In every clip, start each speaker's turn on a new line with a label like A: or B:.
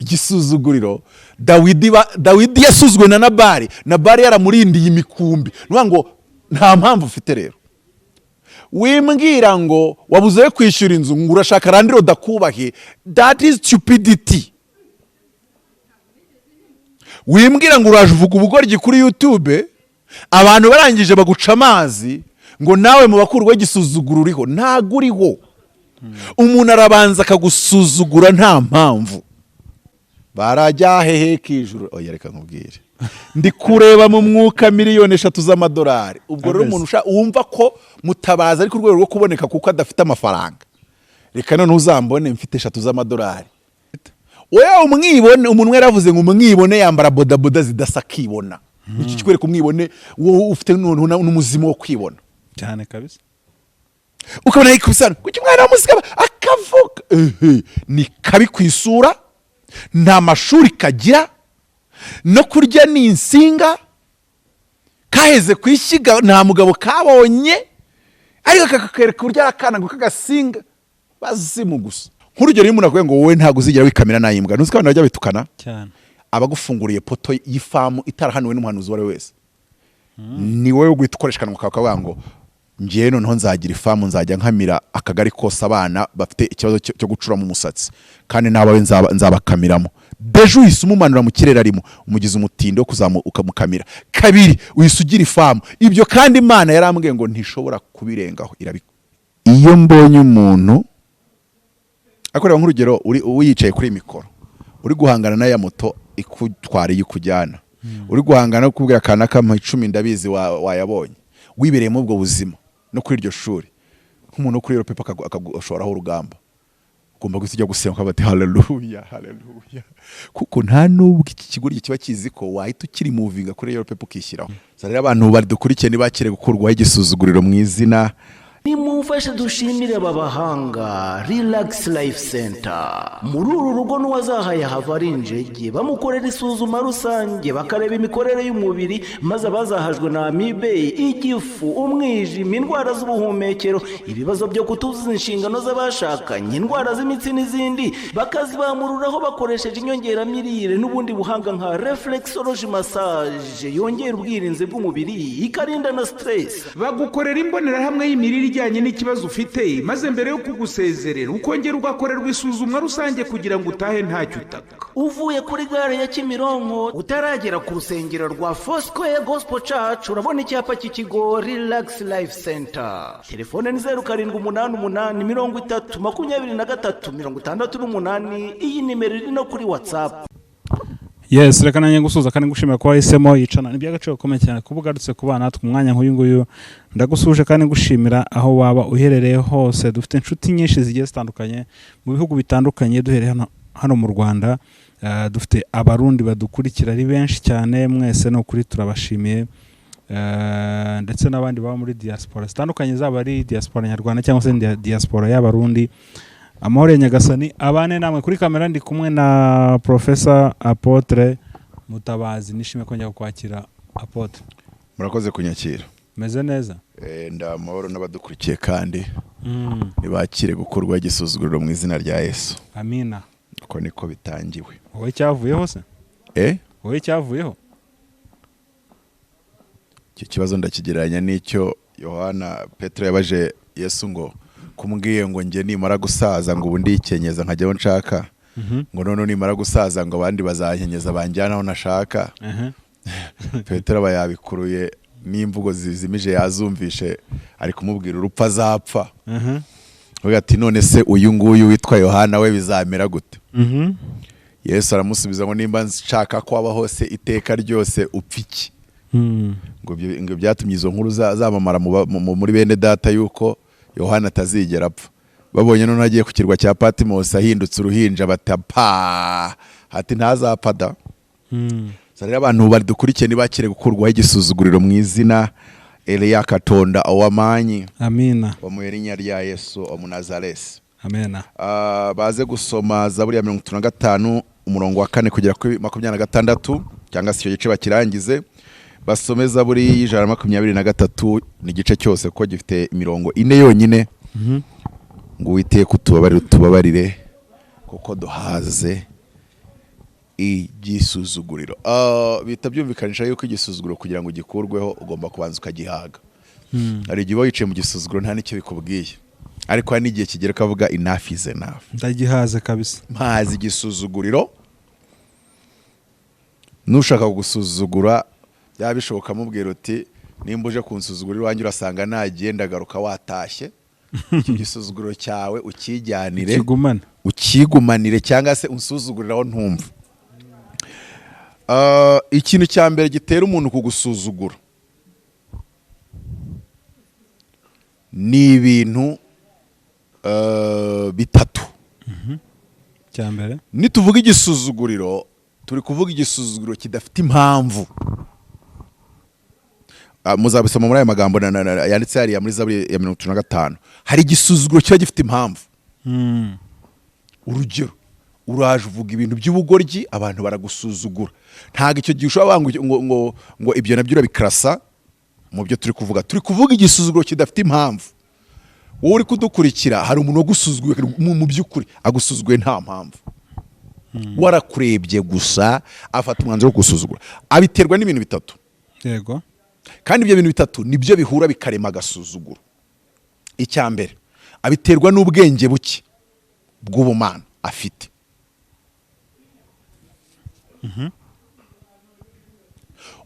A: Igisuzuguriro Dawidi yasuzwe na Nabali. Nabali yaramurindiye imikumbi. Ni ukuvuga ngo nta mpamvu ufite. Rero wimbwira ngo wabuze yo kwishyura inzu, ngo urashaka landlord akubahe. That is stupidity. Wimbwira ngo uraje uvuga ubugoryi kuri YouTube, abantu barangije baguca amazi, ngo nawe mu bakurwaho igisuzuguro uriho. Ntago uriho. Umuntu arabanza akagusuzugura nta mpamvu. Barajya hehe k'ijuru? Oya, reka nkubwire, ndi kureba mu mwuka 3 miliyoni z'amadolari. Ubwo rero umuntu wumva ko Mutabazi ari ku rwego rwo kuboneka kuko adafite amafaranga, reka none uzambone mfite 3 z'amadolari. Oya, umwibone, umuntu yaravuze ngo umwibone yambara bodaboda zidasa akibona. Nicyo kikwereka umwibone wowe ufite noneho n'umuzimu wo kwibona.
B: Cyane kabisa.
A: Ukabona yikubisana kuki umwana w'umuzika akavuga ehe, ni kabi ku isura, nta mashuri kagira, no kurya ni insinga, kaheze ku ishyiga, nta mugabo kabonye, ariko kakakwereka uburyo ari akana ngo k'agasinga bazimu gusa. Nk'urugero, iyo umuntu akubwiye ngo wowe ntabwo uzigera wikamira n'ayimbwa, ntuzi ko abantu bajya bitukana?
B: Cyane.
A: Abagufunguriye poto y'ifamu itarahanuwe n'umuhanuzi uwo ari we wese, ni wowe guhita ukoresha akanwa kawe ukavuga ngo ngewe noneho nzagira ifamu, nzajya nkamira akagari kose abana bafite ikibazo cyo gucuramo umusatsi, kandi n'abawe nzabakamiramo. Déjà uhise umumanura mu kirere arimo, umugize umutindi wo kuzamu ukamukamira. Kabiri, uhise ugira ifamu. Ibyo kandi Imana yarambwiye ngo ntishobora kubirengaho, irabikora. Iyo mbonye umuntu akorera, nk'urugero, uri wiyicaye kuri mikoro, uri guhangana n'aya moto ikutwara iyo ikujyana, uri guhangana no kubwira akana kampa 10, ndabizi wayabonye, wibereyemo ubwo buzima no kuri iryo shuri, nk'umuntu wo kuri Europe akagushoraho urugamba, ugomba guhita ujya gusenga ukavuga ati haleluya, haleluya, kuko nta nubwo iki kigoryi kiba kizi ko wahita ukiri muvinga kuri Europe ukishyiraho. Sasa rero, abantu badukurikiye ntibakire gukurwaho igisuzuguriro mu izina.
C: Nimumfashe dushimire aba bahanga, Relax Life Center. Muri uru rugo n'uwazahaye hava ari injege. Bamukorera isuzuma rusange, bakareba imikorere y'umubiri, maze abazahajwe na amibe, igifu, umwijima, indwara z'ubuhumekero, ibibazo byo kutuzuza inshingano z'abashakanye, indwara z'imitsi n'izindi, bakazibamururaho bakoresheje inyongeramirire n'ubundi buhanga nka reflexology massage, yongera ubwirinzi bw'umubiri, ikarinda na stress.
D: Bagukorera imbonerahamwe y'imirire ijyanye n'ikibazo ufite, maze mbere yo kugusezerera ukongera ugakorerwa isuzumwa rusange kugira ngo utahe ntacyo utaka.
C: Uvuye kuri gare ya Kimironko, utaragera ku rusengero rwa Foursquare Gospel Church, urabona icyapa cy'ikigo Relax Life Center. Telefone ni 0788 30 23 68. Iyi nimero iri no kuri WhatsApp.
B: Yes, reka nanjye ngusuhuza kandi ngushimira ko wahisemo yicana. Ni iby'agaciro gakomeye cyane kuba ugarutse kubana natwe umwanya nk'uyu nguyu. Ndagusuhuje kandi ngushimira aho waba uherereye hose. Dufite inshuti nyinshi zigiye zitandukanye mu bihugu bitandukanye. Duhereye hano mu Rwanda, dufite Abarundi badukurikira ari benshi cyane. Mwese ni ukuri turabashimiye. Ndetse n'abandi baba muri diaspora zitandukanye, zaba ari diaspora nyarwanda cyangwa se diaspora y'Abarundi. Amahoro ya Nyagasani abane namwe. Kuri kamera ndi kumwe na Profesa Apôtre Mutabazi. Nishimiye kongera kukwakira, Apôtre.
A: Murakoze kunyakira.
B: Meze neza.
A: Ndamahoro n'abadukurikiye, kandi ntibakire gukurwaho igisuzuguriro mu izina rya Yesu.
B: Amina.
A: Uko niko bitangiwe.
B: Wowe cyavuyeho se?
A: Eh?
B: Wowe cyavuyeho?
A: Icyo kibazo ndakigereranya n'icyo Yohana Petero yabaje Yesu, ngo kumbwiye ngo njye nimara gusaza, ngo ubu ndikenyeza nkajya aho nshaka, ngo none nimara gusaza ngo abandi bazankenyeza banjyana aho nashaka. Petero aba yabikuruye n'imvugo zizimije, yazumvishe, ari kumubwira urupfu azapfa. Avuga ati: "None se uyu nguyu witwa Yohana we bizamera gute?" Yesu aramusubiza ngo: "Nimba nshaka ko waba hose iteka ryose, upfa iki?" Ngo byatumye izo nkuru zamamara muri bene data yuko Yohana atazigera apfa. Babonye none agiye ku kirwa cya Patmos ahindutse uruhinja, batapa ati: "Ntazapfa da." Sasa rero, abantu badukurikiye ntibakire gukurwaho igisuzuguriro mu izina Eliya Katonda ow'amaanyi,
B: Amina.
A: wo mu erinnya rya Yesu omunazaresi.
B: Amena.
A: Baze gusoma Zaburi ya 35, umurongo wa 4 kugera kuri 26, cyangwa se icyo gice bakirangize. Basome Zaburi y'123, ni igice cyose kuko gifite imirongo ine yonyine. Ngo: "Uwiteka utubabarire, utubabarire, kuko duhaze." Igisuzuguriro. Bihita byumvikanisha yuko igisuzuguriro kugira ngo gikurweho ugomba kubanza ukagihaga. Hari igihe uba wicaye mu gisuzuguro nta n'icyo bikubwiye, ariko hari n'igihe kigera ukavuga enough is enough.
B: Ndagihaze kabisa.
A: Mpazi igisuzuguriro. Nushaka kugusuzugura byaba bishoboka mubwira uti nimba uje kunsuzugura iwanjye urasanga nagiye, ndagaruka watashye. Icyo gisuzuguro cyawe ukijyanire,
B: kigumane,
A: ukigumanire, cyangwa se unsuzuguriraho ntumva. Ikintu cya mbere gitera umuntu kugusuzugura ni ibintu bitatu.
B: Cya mbere?
A: Nituvuga igisuzuguriro, turi kuvuga igisuzuguriro kidafite impamvu. Muzabisoma muri aya magambo yanditse hariya muri Zaburi ya 35. Hari igisuzuguriro kiba gifite impamvu. Urugero, uraje uvuga ibintu by'ubugoryi, abantu baragusuzugura. Ntabwo icyo gihe ushobora kuvuga ngo ibyo nabyo urabikarasa mu byo turi kuvuga. Turi kuvuga igisuzuguro kidafite impamvu. Wowe uri kudukurikira, hari umuntu wagusuzuguye mu by'ukuri agusuzuguye nta mpamvu, warakurebye gusa afata umwanzuro wo gusuzugura. Abiterwa n'ibintu bitatu. Kandi ibyo bintu bitatu nibyo bihura bikarema agasuzuguro. Icya mbere, abiterwa n'ubwenge buke bw'ubumana afite.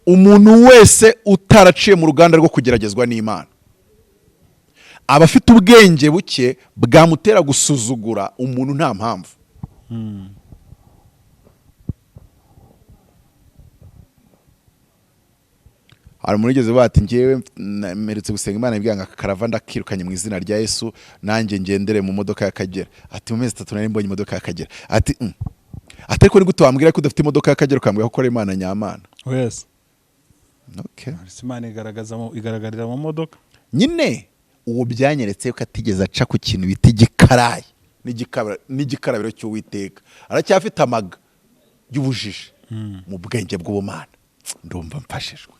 A: Umuntu wese utaraciye mu ruganda rwo kugeragezwa n'Imana aba afite ubwenge buke bwamutera gusuzugura umuntu nta mpamvu. Hari umuntu wigeze bati njyewe mperutse gusenga Imana ibwira ngo karava ndakirukanye mu izina rya Yesu, nanjye ngendere mu modoka y'Akagera. Ati mu mezi 3 nari mbonye imodoka y'Akagera. Ati ati ariko ni gute wambwira ko udafite imodoka y'Akagera ukambwira ko ukora Imana nyamana?
B: Wese.
A: Okay.
B: Imana igaragarira mu modoka.
A: Nyine uwo byanyeretse ko atigeze aca ku kintu bita igikarayi n'igikarabiro cy'Uwiteka, aracyafite amaga y'ubujiji mu bwenge bw'ubumana. Ndumva mfashijwe.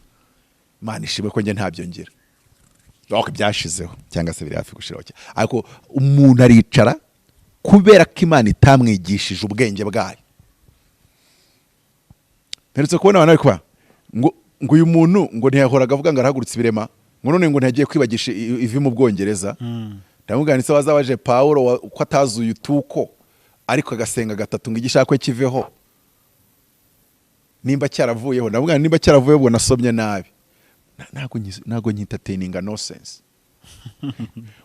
A: Imana ishimwe ko njye ntabyo ngira. Ok, byashizeho cyangwa se biri hafi gushiraho. Ariko umuntu aricara kubera ko Imana itamwigishije ubwenge bwayo. Mperutse kubona abantu bari kuba ngo uyu muntu ngo ntiyahoraga avuga ngo arahagurutse ibirema, ngo none ngo ntiyagiye kwibagisha ivi mu Bwongereza. Ndamubwira nti se wazabaje Pawulo ko atazuye utuko ariko agasenga gatatu ngo igishakwe kiveho, nimba cyaravuyeho. Ndamubwira nimba cyaravuyeho ubwo nasomye nabi. Ntabwo nyitateninga nonsense.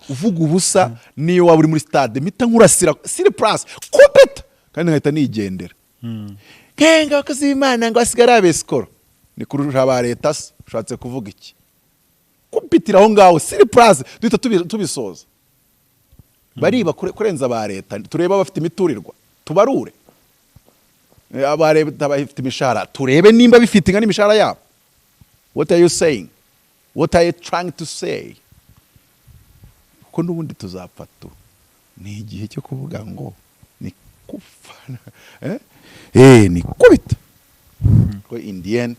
A: Uvuga ubusa niyo waba uri muri stade mpita nkurasira siri plus kompeta kandi nkahita nigendera. Nkenga abakozi b'Imana ngo basigare abesikoro ni kurusha ba leta se ushatse kuvuga iki? Kumpitira aho ngaho siri plus duhita tubisoza. Bariba kurenza ba leta, turebe abafite imiturirwa tubarure, aba leta bafite imishahara turebe nimba bifite ingana imishahara yabo. What are you saying? What are you trying to say? Kuko n'ubundi tuzapfa tu. Ni igihe cyo kuvuga ngo ni kufa. Ni kubita. Ko in the end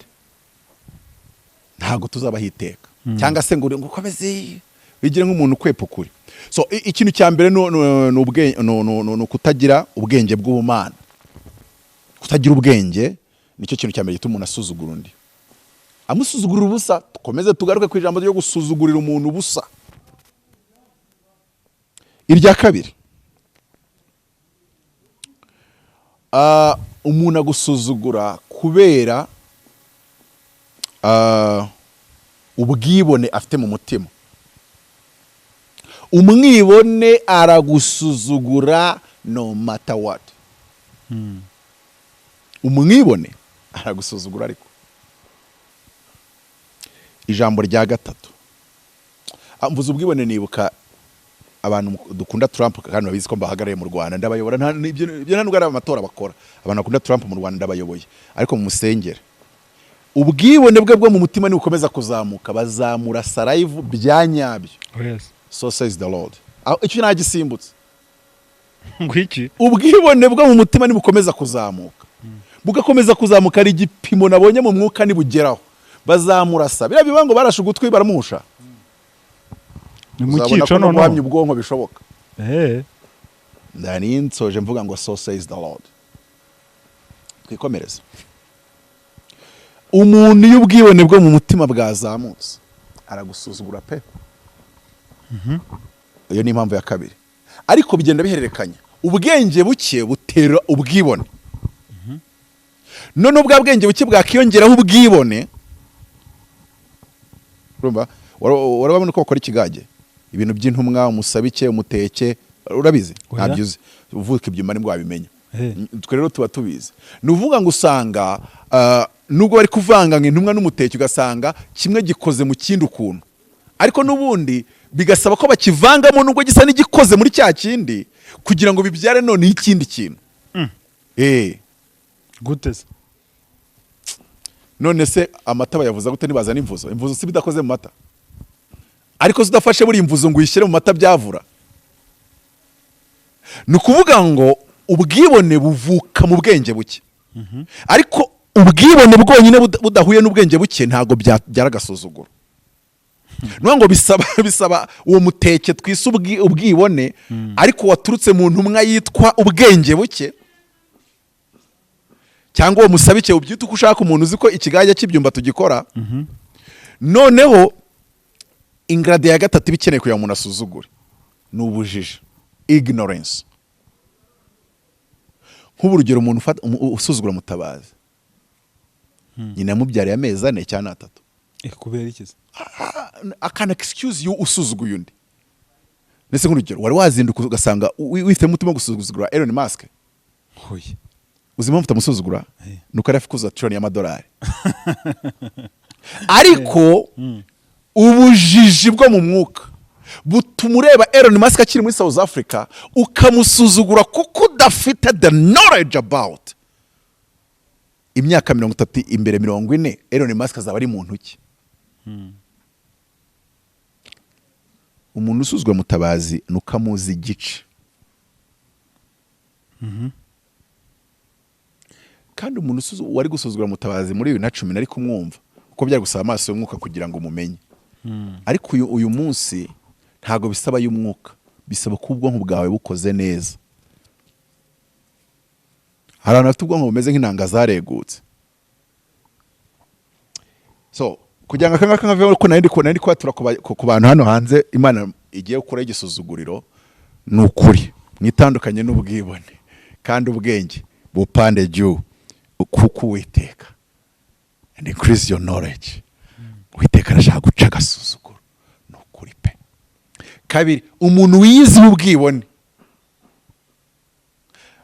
A: ntago tuzabahiteka. Cyangwa se ngo ukomeze bigire nk'umuntu kwepa ukuri. So ikintu cya mbere no kutagira ubwenge bw'ubumana. Kutagira ubwenge nicyo kintu cya mbere gituma umuntu asuzugura undi. Amusuzugurira ubusa. Dukomeze tugaruke ku ijambo ryo gusuzugurira umuntu ubusa. Irya kabiri, umuntu agusuzugura kubera ubwibone afite mu mutima. Umwibone aragusuzugura no matter what. Umwibone aragusuzugura. Ariko ijambo rya gatatu, mvuze ubwibone nibuka abantu dukunda Trump kandi babizi ko mbahagarariye mu Rwanda ndabayobora. Ibyo nta nubwo ari amatora bakora. Abantu bakunda Trump mu Rwanda ndabayoboye, ariko mu musengere ubwibone bwe bwo mu mutima nibukomeza kuzamuka bazamura sarayivu bya nyabyo.
B: Yes.
A: So says the Lord. Icyo nagisimbutse.
B: Ngwiki?
A: Ubwibone bwo mu mutima nibukomeza kuzamuka, bugakomeza kuzamuka, ari igipimo nabonye mu mwuka nibugeraho bazamurasa. Biriya biba ngo barashe ugutwi baramuhusha.
B: Ni mu
A: Uzabona
B: cyico
A: ko no guhamya
B: noneho.
A: ubwonko bishoboka. Ndari nsoje mvuga ngo so says the Lord. Twikomereze. Umuntu iyo ubwibone bwo mu mutima bwazamutse, aragusuzugura pe. Iyo ni impamvu ya kabiri, ariko bigenda bihererekanya. Ubwenge buke butera ubwibone, none ubwa bwenge buke bwakiyongeraho ubwibone. Urumva, warabona uko bakora ikigage, ibintu by'intumwa, umusabike, umuteke, urabizi?
B: Oya.
A: Ntabyo uzi. Uvuka ibyuma nibwo wabimenya.
B: Eh.
A: Twe rero tuba tubizi. Ni ukuvuga ngo usanga nubwo bari kuvanga ngo intumwa n'umuteke, ugasanga kimwe gikoze mu kindi ukuntu, ariko n'ubundi bigasaba ko bakivangamo, nubwo gisa n'igikoze muri cya kindi, kugira ngo bibyare noneho ikindi kintu.
B: Gute se?
A: None se amata bayavuza gute? Nibazana imvuzo. Imvuzo si bidakoze mu mata? Ariko se udafashe buri imvuzo ngo uyishyire mu mata, byavura? Ni ukuvuga ngo ubwibone buvuka mu bwenge buke, ariko ubwibone bwonyine budahuye n'ubwenge buke ntabwo byabyara agasuzuguro. Ni ukuvuga ngo bisaba uwo muteke twise ubwibone, ariko waturutse mu ntumwa yitwa ubwenge buke, cyangwa uwo musabike, ubyite uko ushaka, umuntu uzi ko ikigage cy'ibyumba tugikora. Noneho ingredient ya gatatu iba ikeneye kugira ngo umuntu asuzugure ni ubujiji, ignorance. Nk'ubu urugero, umuntu usuzugura Mutabazi, nyina yamubyariye amezi 4 cyangwa 3.
B: Kubera iki se?
A: Akana excuse you usuzuguye undi. Ndetse nk'urugero, wari wazinduka ugasanga wifitemo umutima wo gusuzugura Elon Musk?
B: Hoya.
A: Uzi impamvu utamusuzugura?
B: Eh.
A: Ni uko yari afite kuzuza trillion y'amadolari. Ariko ubujiji bwo mu mwuka butuma ureba Elon Musk akiri muri South Africa ukamusuzugura, kuko udafite the knowledge about imyaka 30 imbere, 40, Elon Musk azaba ari muntu ki. Umuntu usuzugura Mutabazi ni uko amuzi igice. Kandi umuntu wari gusuzugura Mutabazi muri 2010 nari kumwumva, kuko byari gusaba amaso y'umwuka kugira ngo umumenye. Ariko uyu munsi ntabwo bisaba y'umwuka, bisaba ko ubwonko bwawe bukoze neza. Hari abantu bafite ubwonko bumeze nk'intanga zaregutse. So kugira ngo akangaka nkaveho, ko nari ndi kwatura ku bantu hano hanze, Imana igiye gukuraho igisuzuguriro. Ni ukuri mwitandukanye n'ubwibone, kandi ubwenge bupande juu, kuko Uwiteka, and increase your knowledge, Uwiteka arashaka guca agasuzuguro, ni ukuri pe. Kabiri, umuntu wiyiziho ubwibone,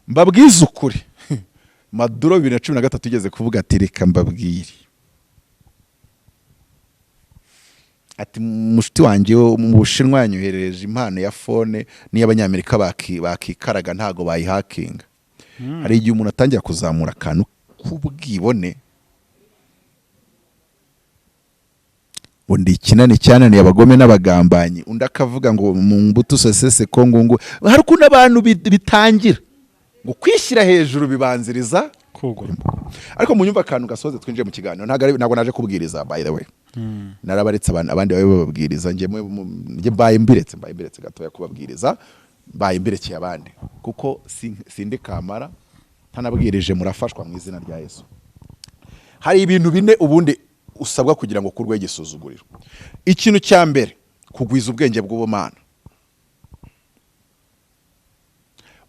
A: mbabwize ukuri, Maduro 2013 igeze kuvuga ati: "Reka mbabwire," ati: "Mushuti wanjye wo mu Bushinwa yanyoherereje impano ya phone, niyo Abanyamerika bakikaraga ntago bayihakinga." Hari igihe umuntu atangira kuzamura akantu k'ubwibone, ngo ndi ikinani cyananiye abagome n'abagambanyi. Undi akavuga ngo mu mbuto sesese ko ngungu. Hari ukuntu abantu bitangira ngo kwishyira hejuru bibanziriza
B: kugwa.
A: Ariko munyumva akantu gasoze, twinjiye mu kiganiro. Ntabwo naje kubwiriza, by the way. Narabaretse abantu, abandi babe bababwiriza. Njye mbaye mbiretse gatoya kubabwiriza, mbaye mbirekeye abandi, kuko sindi kamara. Ntanabwirije murafashwa mu izina rya Yesu. Hari ibintu bine ubundi usabwa kugira ngo ukurweho igisuzuguriro. Ikintu cya mbere, kugwiza ubwenge bw'ubumana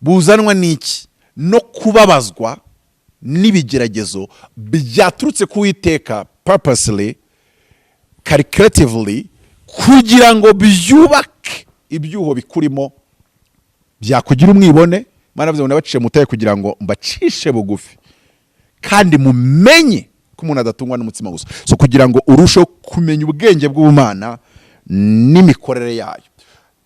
A: buzanwa n'iki? No kubabazwa n'ibigeragezo byaturutse ku Uwiteka, purposely, calculatively, kugira ngo byubake ibyuho bikurimo byakugira umwibone. Imana yavuze ngo nabaciye mutaye kugira ngo mbacishe bugufi, kandi mumenye ko umuntu adatungwa n'umutsima gusa. So kugira ngo urusheho kumenya ubwenge bw'ubumana n'imikorere yayo,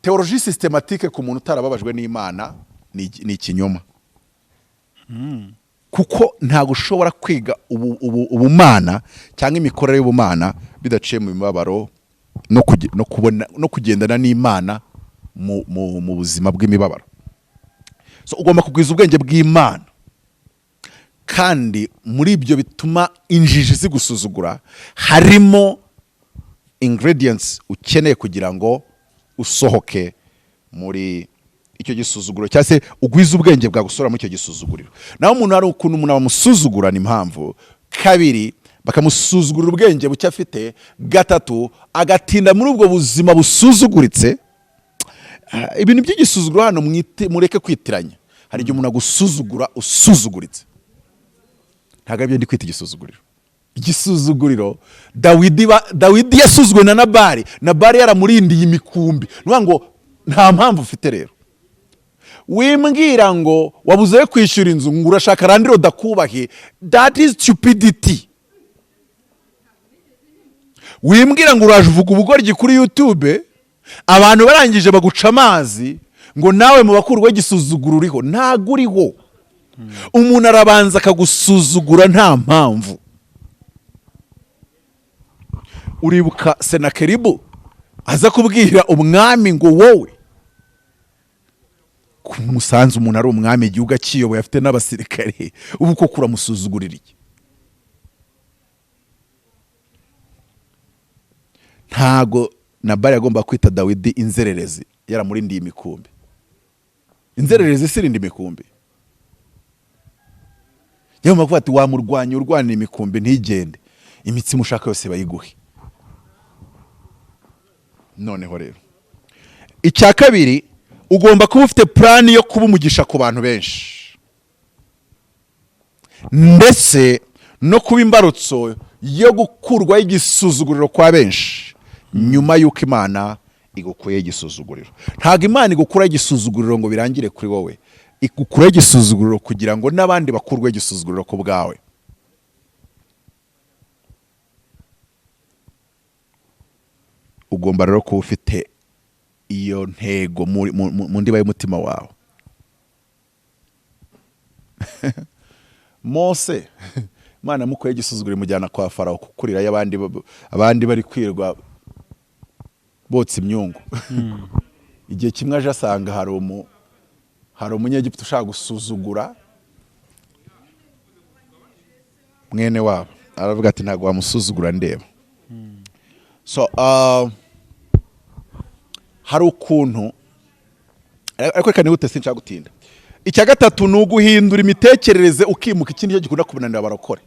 A: théologie systématique ku muntu utarababajwe n'Imana ni ikinyoma, kuko ntabwo ushobora kwiga ubumana cyangwa imikorere y'ubumana bidaciye mu mibabaro no kubona no kugendana n'Imana mu buzima bw'imibabaro. So ugomba kugwiza ubwenge bw'Imana. Kandi muri ibyo bituma injiji zigusuzugura harimo ingredients ukeneye kugira ngo usohoke muri Icyo gisuzuguro, cyangwa se ugwize ubwenge bwagusora muri icyo gisuzuguriro. Naho umuntu, hari ukuntu umuntu bamusuzugurana impamvu, kabiri bakamusuzugurira ubwenge buke afite, gatatu agatinda muri ubwo buzima busuzuguritse. Ibintu by'igisuzuguro hano mureke kwitiranya. Hari igihe umuntu agusuzugura usuzuguritse, ntabwo aribyo ndi kwita igisuzuguriro. Igisuzuguriro, Dawidi yasuzuguwe na Nabali, Nabali yaramurindiye imikumbi. Ni ukuvuga ngo nta mpamvu ufite. Rero wimbwira ngo wabuze kwishyura inzu, ngo urashaka landlord akubahe, that is stupidity. Wimbwira ngo uraje uvuga ubugoryi kuri YouTube, abantu barangije baguca amazi, ngo nawe mu bakurwaho igisuzuguro uriho. Ntago uriho. Umuntu arabanza akagusuzugura nta mpamvu. Uribuka Senakeribu aza kubwira umwami ngo wowe ku musanzu, umuntu ari umwami, igihugu akiyoboye, afite n'abasirikare, ubu koko uramusuzugurira iki? Ntago Nabali yagomba kwita Dawidi inzererezi yaramurindiye imikumbi. Inzererezi si irinda imikumbi. Yagomba kuvuga ati: "Wamurwanya urwanira imikumbi ntigende, imitsima ushaka yose bayiguhe." Noneho rero icya kabiri, ugomba kuba ufite plan yo kuba umugisha ku bantu benshi, ndetse no kuba imbarutso yo gukurwaho igisuzuguriro kwa benshi nyuma y'uko Imana igukuyeho igisuzuguriro. Ntabwo Imana igukuraho igisuzuguriro ngo birangire kuri wowe. Igukuraho igisuzuguriro kugira ngo n'abandi bakurweho igisuzuguriro ku bwawe. Ugomba rero kuba ufite iyo ntego mu ndiba y'umutima wawe. Mose, Imana yamukuyeho igisuzuguriro, imujyana kwa Farawo kukurirayo, abandi bari kwirwa botsa imyungu. Igihe kimwe aje asanga hari umunyegiputa ushaka gusuzugura mwene wabo, aravuga ati: "Ntabwo wamusuzugura ndeba." So hari ukuntu, ariko reka nihute, sinshaka gutinda. Icya gatatu ni uguhindura imitekerereze ukimuka. Ikindi cyo gikunda kubunanira abarokore,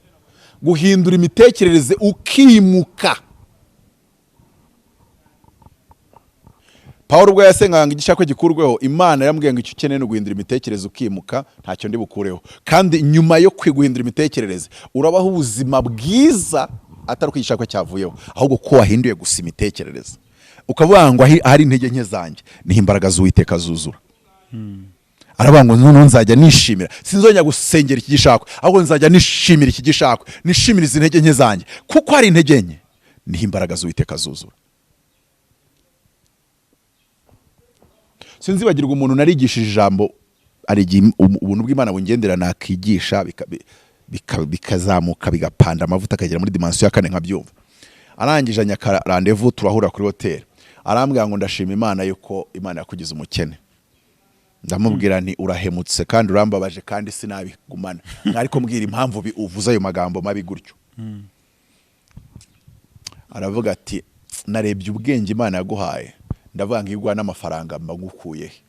A: guhindura imitekerereze ukimuka. Paul ubwo yasengaga ngo igishakwe gikurweho, Imana yaramubwiye ngo icyo ukeneye ni uguhindura imitekerereze ukimuka, ntacyo ndi bukureho. Kandi nyuma yo guhindura imitekerereze urabaho ubuzima bwiza, atari uko igishakwe cyavuyeho, ahubwo ko wahinduye gusa imitekerereze, ukavuga ngo ahari intege nke zanjye niho imbaraga z'Uwiteka zuzura. Aravuga ngo noneho nzajya nishimira, sinzongera gusengera iki gishakwe, ahubwo nzajya nishimira iki gishakwe, nishimira izi ntege nke zanjye, kuko hari intege nke niho imbaraga z'Uwiteka zuzura. Sinzibagirwa umuntu narigishije ijambo. Hari igihe ubuntu bw'Imana bungendera, nakigisha bikazamuka, bigapanda amavuta, akagera muri dimension ya kane nkabyumva. Arangije anyaka rendez-vous, turahurira kuri hoteli, arambwira ngo: "Ndashima Imana yuko Imana yakugize umukene." Ndamubwira nti: "Urahemutse kandi urambabaje kandi sinabigumana, ariko mbwira impamvu uvuze ayo magambo mabi gutyo." Aravuga ati: "Narebye ubwenge Imana yaguhaye, ndavuga ngo iyo uguha n'amafaranga mba ngukuye he?"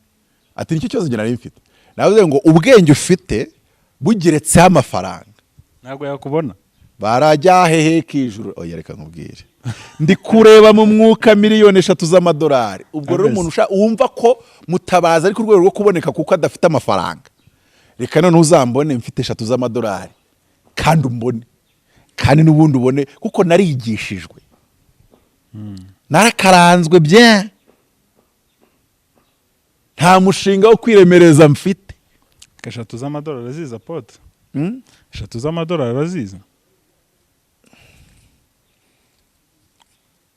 A: Ati: "Nicyo kibazo njye nari mfite." Navuze ngo ubwenge ufite bugeretseho amafaranga
B: ntabwo yakubona.
A: Barajya hehe kijuru? Oya, reka nkubwire, ndi kureba mu mwuka 3 miliyoni z'amadolari. Ubwo rero
B: Ameze.
A: umuntu wumva ko Mutabazi ari ku rwego rwo kuboneka kuko adafite amafaranga, reka none uzambone mfite 3 z'amadolari kandi umbone, kandi n'ubundi ubone kuko narigishijwe, narakaranzwe bien, nta mushinga wo kwiremereza mfite.
B: 3 z'amadolari araziza pote?
A: Hmm?
B: 3 z'amadolari araziza?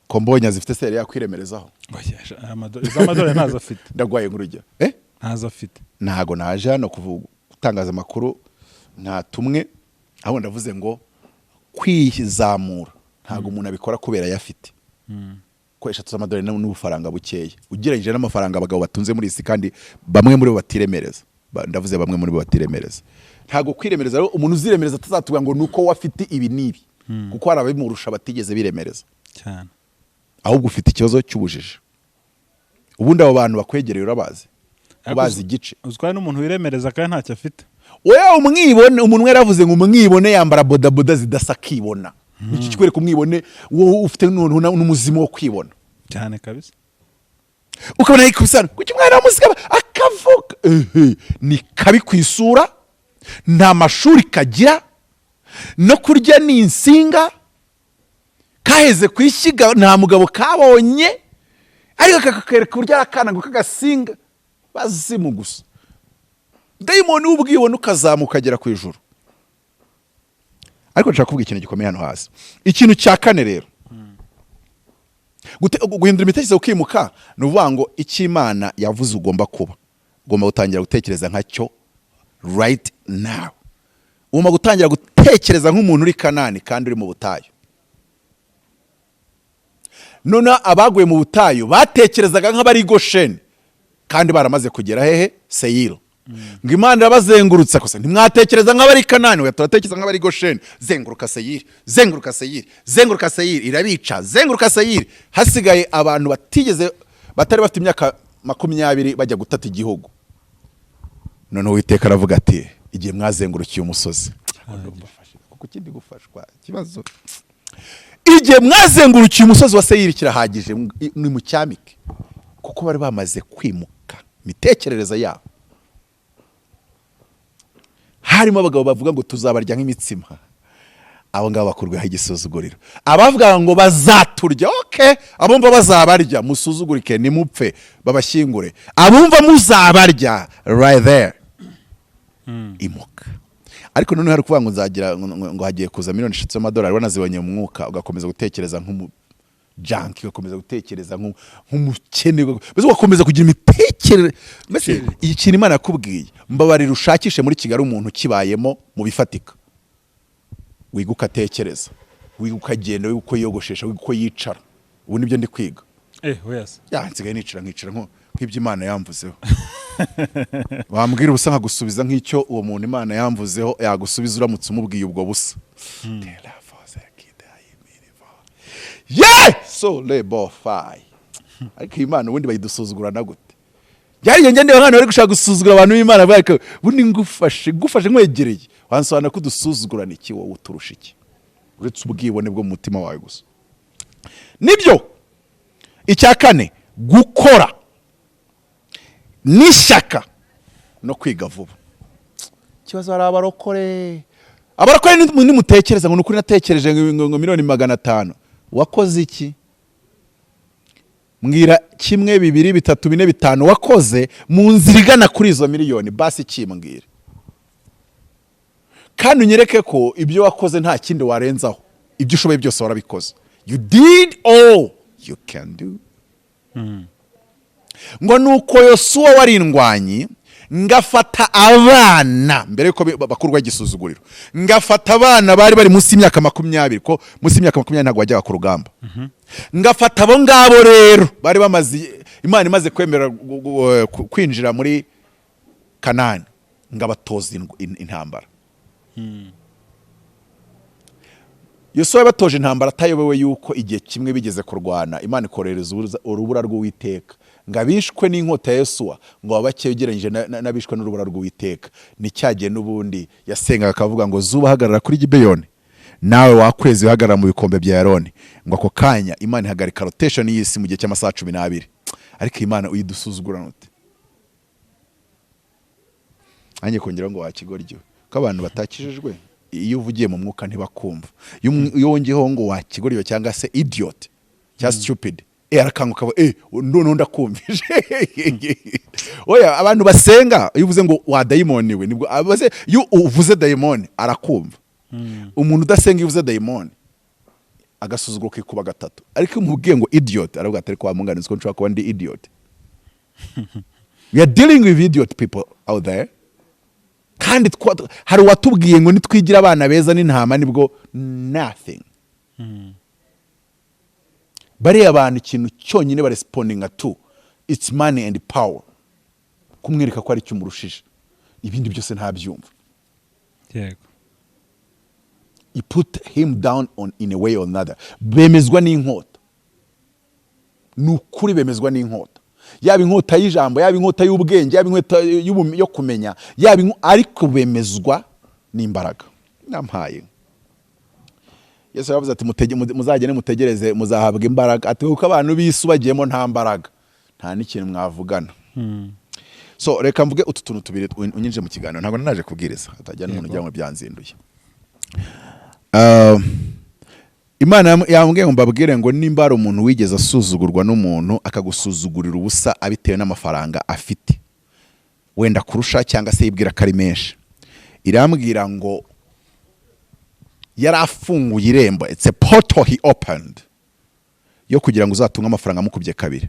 A: Ko mbonye zifite seri yakwiremerezaho?
B: Oya, iz'amadolari ntazo afite.
A: Ndagwaye nk'urugero.
B: Ntazo afite.
A: Ntago naje hano gutangaza amakuru ntatumwe, ahubwo ndavuze ngo kwizamura ntago umuntu abikora kubera ayafite, ko 3 z'amadolari n'ubufaranga bukeya ugereranyije n'amafaranga abagabo batunze muri iyi si, kandi bamwe muri bo batiremereza. Ndavuze bamwe muri bo batiremereza. Ntago kwiremereza rero, umuntu uziremereza atazatubwira ngo nuko we afite ibi n'ibi, kuko hari ababimurusha batigeze biremereza.
B: Cyane.
A: Ahubwo ufite ikibazo cy'ubujiji. Ubundi abo bantu bakwegereye urabazi? Kubaza igice.
B: Uzwi n'umuntu wiremereza kandi ntacyo afite.
A: Oya, umwibone. Umuntu yaravuze ngo umwibone yambara bodaboda zidasa akibona. Iki kikwereka umwibone wowe ufite noneho n'umuzimu wo kwibona.
B: Cyane kabisa.
A: Ukabona yikubisana kuki umwana w'umusigaba akavuga ehe ni kabi ku isura, nta mashuri kagira, no kurya ni insinga, kaheze ku ishyiga, nta mugabo kabonye, ariko kakakwereka uburyo ari akana ngo k'agasinga bazimu gusa. Dayimoni w'ubwibone ukazamuka ukagera ku ijuru. Ariko nshaka kuvuga ikintu gikomeye hano hasi. Ikintu cya kane rero, guhindura imitekerereze ukimuka, ni ukuvuga ngo icyo Imana yavuze ugomba kuba, ugomba gutangira gutekereza nka cyo right now. Ugomba gutangira gutekereza nk'umuntu uri Kanani kandi uri mu butayu. Noneho abaguye mu butayu batekerezaga nk'abari i Gosheni kandi baramaze kugera hehe? Seyiro. Ngo Imana irabazengurutsa gusa. Ntimwatekereza nk'abari i Kanani? Oya, turatekereza nk'abari i Gosheni. Zenguruka Seyiri, zenguruka Seyiri, zenguruka Seyiri, irabica. Zenguruka Seyiri, hasigaye abantu batigeze, batari bafite imyaka 20 bajya gutata igihugu. Noneho Uwiteka aravuga ati: "Igihe mwazengurukiye umusozi," kuko ikindi gufashwa ikibazo, "igihe mwazengurukiye umusozi wa Seyiri kirahagije, ni mu cyamike," kuko bari bamaze kwimuka imitekerereze yabo. Harimo abagabo bavuga ngo tuzabarya nk'imitsima. Abo ngabo bakurwaho igisuzuguriro. Abavuga ngo bazaturya, okay, abumva bazabarya musuzugurike, nimupfe babashyingure. Abumva muzabarya, right there, imuka. Ariko noneho hari kuvuga ngo nzagira ngo hagiye kuza miliyoni 3 z'amadolari, wanazibonye mu mwuka, ugakomeza gutekereza nk'umu junkie, ugakomeza gutekereza nk'umukene, mbese ugakomeza kugira imitekerereze. Mbese iyi kintu Imana yakubwiye, mbabarira ushakishe muri Kigali umuntu ukibayemo mu bifatika, wiga ukatekereza, wiga ukagenda, wiga uko yiyogoshesha, wiga uko yicara. Ubu nibyo ndi kwiga.
B: Eh, wese.
A: Ya, nsigaye nicara nkicara nk'ibyo Imana yamvuzeho. Wambwira ubusa nkagusubiza nk'icyo uwo muntu Imana yamvuzeho yagusubiza uramutse umubwiye ubwo busa. Ye so lebo fayi. Ariko iyi Imana ubundi bayidusuzugurana gute? Byari njye ndeba nk'ahantu bari gushaka gusuzugura abantu b'Imana, ariko bundi ngufashe nkwegereye, wansobanura ko udusuzugurana iki? Wowe uturusha iki uretse ubwibone bwo mu mutima wawe gusa? Nibyo. Icya kane, gukora n'ishyaka no kwiga vuba. Ikibazo, hari abarokore. Abarokore nimutekereza ngo ni ukuri natekereje ngo miliyoni 500, wakoze iki? Mbwira kimwe, bibiri, bitatu, bine, bitanu wakoze mu nzira igana kuri izo miliyoni. Basi kimbwira kandi unyereke ko ibyo wakoze nta kindi warenzaho, ibyo ushoboye byose warabikoze. You did all you can do. Ngo nuko Yosuwa wari indwanyi ngafata abana mbere yuko bakurwa igisuzuguriro, ngafata abana bari bari munsi y'imyaka 20, ko munsi y'imyaka 20 ntabwo wajyaga ku rugamba. Ngafata abo ngabo rero bari bamaze, Imana imaze kwemera kwinjira muri Kanani, ngabatoza intambara. Yosuwa yabatoje intambara atayobewe yuko igihe kimwe bigeze kurwana, Imana ikohereza urubura rw'Uwiteka, ngo abishwe n'inkota ya Yosuwa ngo baba ugereranyije n'abishwe n'urubura rw'Uwiteka. Ni cya gihe n'ubundi yasengaga akavuga ngo: "Zuba, hagarara kuri Gibeyoni, nawe wakwezi uhagarara mu bikombe bya Yaroni." Ngo ako kanya Imana ihagarika rotation y'isi mu gihe cy'amasaha 12. Ariko Imana uyidusuzugurana ute? Nanjye kongeraho ngo wakigoryi, ko abantu batakijijwe iyo uvugiye mu mwuka ntibakumva. Iyo wongeyeho ngo wakigoryi cyangwa se idiot cyangwa stupid, arakanguka akavuga: "Noneho ndakumvije." Oya, abantu basenga, iyo uvuze ngo wa dayimoni we, nibwo abaze. Iyo uvuze dayimoni arakumva. Umuntu udasenga, iyo uvuze dayimoni agasuzuguro kikuba gatatu. Ariko iyo umubwiye ngo idiot, aravuga ati: "Ariko wamunganiza ko nshobora kuba ndi idiot." We are dealing with idiot people out there. Kandi hari uwatubwiye ngo nitwigira abana beza n'intama nibwo nothing. Bariya bantu ikintu cyonyine barespondinga to, it's money and power. Kumwereka ko ari icyo umurushije, ibindi byose ntabyumva. You put him down on in a way or another. Bemezwa n'inkota, ni ukuri, bemezwa n'inkota. Yaba inkota y'ijambo, yaba inkota y'ubwenge, yaba inkota yo kumenya, yaba ariko bemezwa n'imbaraga nampaye. Yesu yaravuze ati: Muzagende mutegereze, muzahabwa imbaraga." Ati: "Kuko abantu b'isi bagiyemo nta mbaraga, nta n'ikintu mwavugana." So reka mvuge utu tuntu tubiri unyinjije mu kiganiro. Ntabwo naje kubwiriza, hatajya n'umuntu ujya mu byanzinduye. Imana yambwiye ngo mbabwire ngo nimba hari umuntu wigeze asuzugurwa n'umuntu, akagusuzugurira ubusa abitewe n'amafaranga afite wenda kurusha cyangwa se yibwira ko ari menshi, irambwira ngo yari afunguye irembo, it's a portal he opened, yo kugira ngo uzatunge amafaranga amukubye kabiri.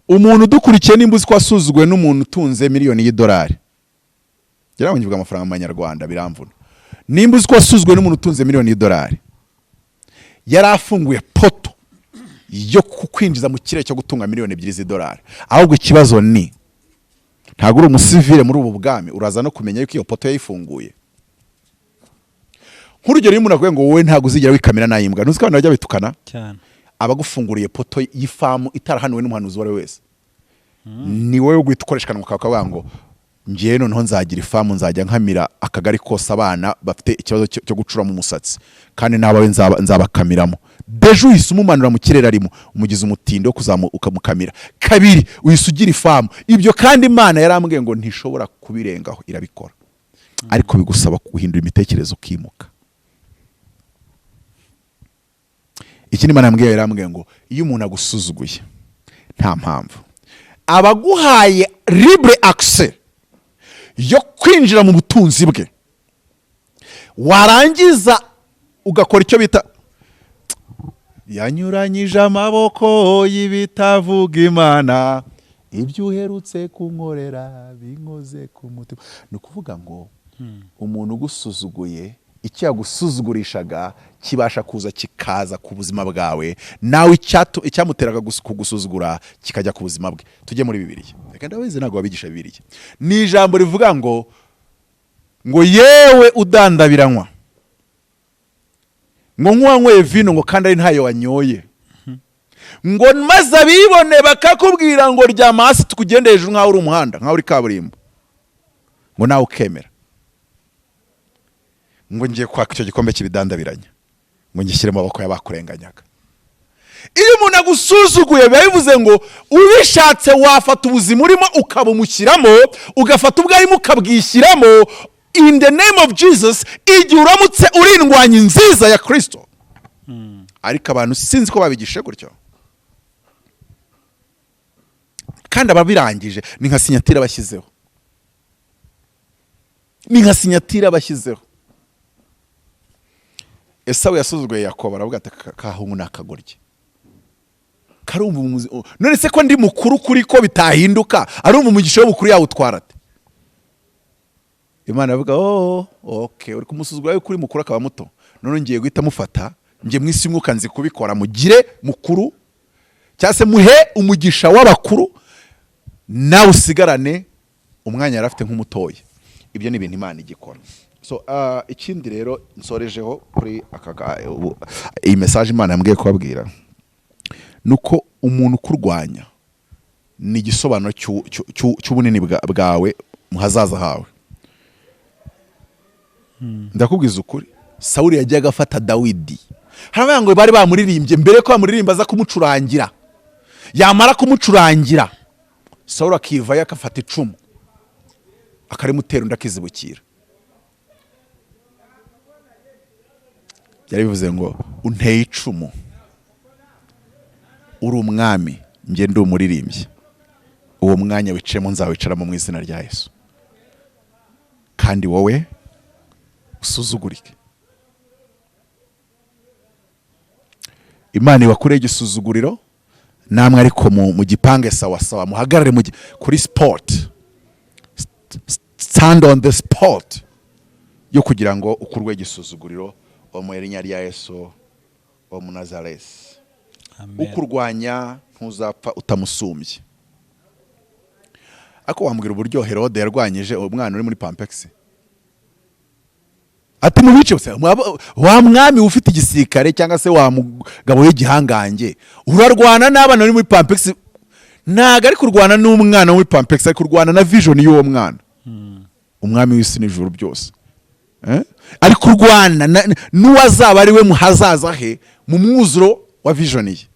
A: Umuntu udukurikiye, nimba uzi ko wasuzuguwe n'umuntu utunze miliyoni y'idolari, ngira ngo ngivuga amafaranga mu manyarwanda biramvuna, nimba uzi ko wasuzuguwe n'umuntu utunze miliyoni y'idolari, yari afunguye portal yo kukwinjiza mu kirere cyo gutunga miliyoni 2 z'idolari. Ahubwo ikibazo ni ntabwo uri umusivile muri ubu bwami, uraza no kumenya yuko iyo portal yayifunguye. Nk'urugero, iyo umuntu akubwiye ngo wowe ntabwo uzigera wikamira n'ayimbwa, ntuzi ko abantu bajya bitukana?
B: Cyane.
A: Abagufunguriye portal y'ifamu itarahanuwe n'umuhanuzi uwo ari we wese, ni wowe guhita ukoresha akanwa kawe ukavuga ngo: "Ngewe noneho nzagira ifamu, nzajya nkamira akagari kose abana bafite ikibazo cyo gucuramo umusatsi, kandi n'abawe nzabakamiramo." Déjà uhise umumanura mu kirere arimo, umugize umutindi wo kuzamu ukamukamira kabiri, uhise ugira ifamu. Ibyo kandi Imana yarambwiye ngo ntishobora kubirengaho, irabikora, ariko bigusaba guhindura imitekerereze, ukimuka. Ikindi Imana yambwiye, yarambwiye ngo iyo umuntu agusuzuguye nta mpamvu, abaguhaye libre access yo kwinjira mu butunzi bwe, warangiza ugakora icyo bita yanyuranyije amaboko y'ibitavuga Imana. Ibyo uherutse kunkorera binkoze ku mutima. Ni ukuvuga ngo umuntu ugusuzuguye, icyo yagusuzugurishaga kibasha kuza, kikaza ku buzima bwawe, nawe icyamuteraga kugusuzugura kikajya ku buzima bwe. Tujye muri Bibiliya. Reka, ndabizi ntabwo babigisha Bibiliya. Ni ijambo rivuga ngo yewe udandabiranywa ngo nk'uwanyweye vino, ngo kandi ari ntayo wanyoye, ngo maze abibone bakakubwira ngo ryama hasi tukugende hejuru nk'aho uri umuhanda, nk'aho uri kaburimbo, ngo nawe ukemera, ngo ngiye kwaka icyo gikombe cy'ibidandabiranya ngo ngishyire mu maboko y'abakurenganyaga. Iyo umuntu agusuzuguye, biba bivuze ngo ubishatse wafata ubuzima urimo ukabumushyiramo, ugafata ubwo arimo ukabwishyiramo, in the name of Jesus, igihe uramutse uri indwanyi nziza ya Kirisito. Ariko abantu sinzi ko babigishe gutyo, kandi ababirangije ni nka signature bashyizeho, ni nka signature bashyizeho. Esawu yasuzuguye Yakobo, aravuga ati: "Kahungu ni akagoryi, karumva none se ko ndi mukuru kuri ko bitahinduka, arumva umugisha w'ubukuru yawutwara ate?" Imana iravuga: "Oh, okay, uri kumusuzugura yuko uri mukuru akaba muto. None ngiye guhita mufata njye mu isi y'umwuka, nzi kubikora, mugire mukuru cyangwa se muhe umugisha w'abakuru, nawe usigarane umwanya yari afite nk'umutoya." Ibyo ni ibintu Imana igikora. So ikindi rero nsorejeho kuri aka iyi message Imana yambwiye kubabwira, ni uko umuntu ukurwanya ni igisobanuro cy'ubunini bwawe mu hazaza hawe. Ndakubwiza ukuri, Sawuli yajyaga afata Dawidi, haravuga ngo bari bamuririmbye mbere ko bamuririmba, aza kumucurangira, yamara kumucurangira Sawuli akivayo, akafata icumu akarimutera, undi akizibukira. Byari bivuze ngo unteye icumu uri umwami, njye ndi umuririmbyi, uwo mwanya wicayemo nzawicaramo mu izina rya Yesu, kandi wowe usuzugurike. Imana ibakureho igisuzuguriro namwe, ariko mu gipange sawa sawa, muhagarare kuri spot, stand on the spot yo kugira ngo ukurwe igisuzuguriro mu izina rya Yesu wo mu Nazaresi.
B: Amen.
A: Ukurwanya ntuzapfa utamusumbye. Ariko wambwira uburyo Herode yarwanyije umwana uri muri pampegisi, ati mubice bose. Wa mwami ufite igisirikare cyangwa se wa mugabo w'igihangange, urarwana n'abana bari muri pampegisi? Ntabwo ari kurwana n'umwana muri pampers, ari kurwana na vision y'uwo mwana, umwami w'isi n'ijuru byose. Eh? Ari kurwana n'uwazaba ari we mu hazaza he, mu mwuzuro wa vision ye.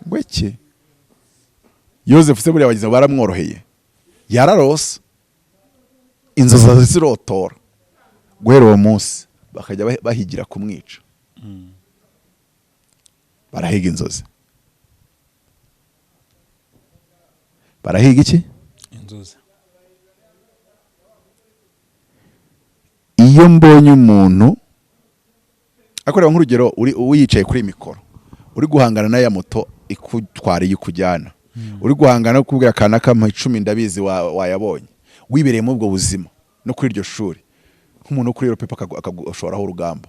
A: Ngweke Yosefu se buriya bagize baramworoheye? Yararose inzozi zirotora, guhera uwo munsi bakajya bahigira kumwica. Barahiga inzozi, barahiga iki?
B: Inzozi.
A: Iyo mbonye umuntu akorera, nk'urugero uri uyicaye kuri mikoro, uri guhangana n'aya moto ikutwara, iyo ikujyana, uri guhangana no kubwira akana kampa 10, ndabizi wayabonye, wibereye muri ubwo buzima no kuri iryo shuri, nk'umuntu wo kuri iyo pepa akagushoraho urugamba,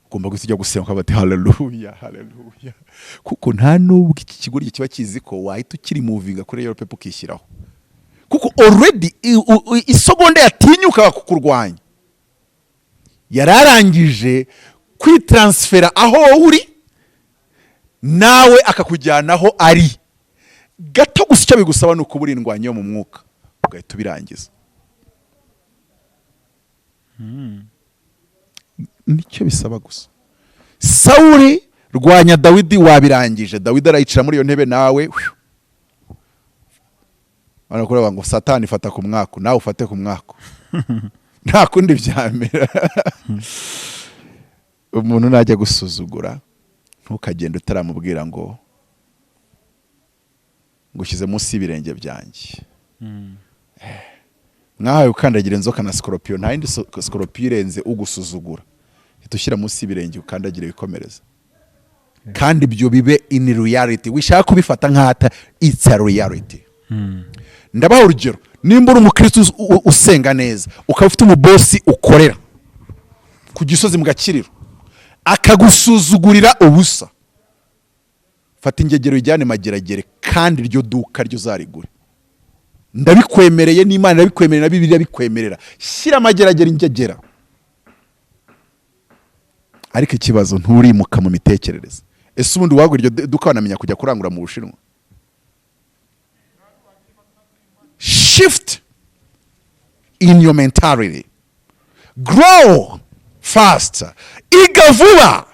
A: ugomba guhita ujya gusenga ukavuga ati: "Haleluya, haleluya!" Kuko nta nubwo iki kigoryi kiba kizi ko wahita ukiri muvinga kuri iyo pepa ukishyiraho, kuko already isegonda yatinyukaga kukurwanya yari arangije kwitaransifera aho wowe uri, nawe akakujyana aho ari gato gusa. Icyo bigusaba ni ukuba uri indwanyi yo mu mwuka, ugahita ubirangiza. Nicyo bisaba gusa. Sawuri rwanya Dawidi, wabirangije, Dawidi arayicara muri iyo ntebe, nawe whew. Barakubwira ngo Satani ifata ku mwaku, nawe ufate ku mwaku, nta kundi byamera. Umuntu najya gusuzugura, ntukagende utaramubwira ngo ngushyize munsi y'ibirenge byanjye. Mwahawe ukandagira inzoka na sikoropiyo. Nta yindi sikoropiyo irenze ugusuzugura. Hita ushyira munsi y'ibirenge, ukandagire, wikomereza. Kandi ibyo bibe in reality, wishaka kubifata nk'ata, it's a reality. Ndabaha urugero: nimba uri umukristo usenga neza, ukaba ufite umubosi ukorera ku Gisozi mu Gakiriro, akagusuzugurira ubusa, fata ingegero ujyane Mageragere, kandi iryo duka ryo uzarigure. Ndabikwemereye, n'Imana irabikwemerera, na Bibiliya irabikwemerera. Shyira Amageragere ingegera. Ariko ikibazo, nturimuka mu mitekerereze. Ese ubundi wagura iryo duka, wanamenya kujya kurangura mu Bushinwa? Shift in your mentality, grow fast. Iga vuba,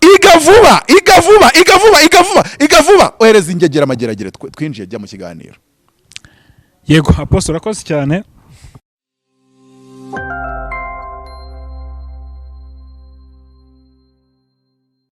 A: iga vuba, iga vuba, iga vuba, iga vuba, iga vuba. Ohereza ingegera Amageragere. Twinjiye, jya mu kiganiro.
B: Yego apostle, urakoze cyane.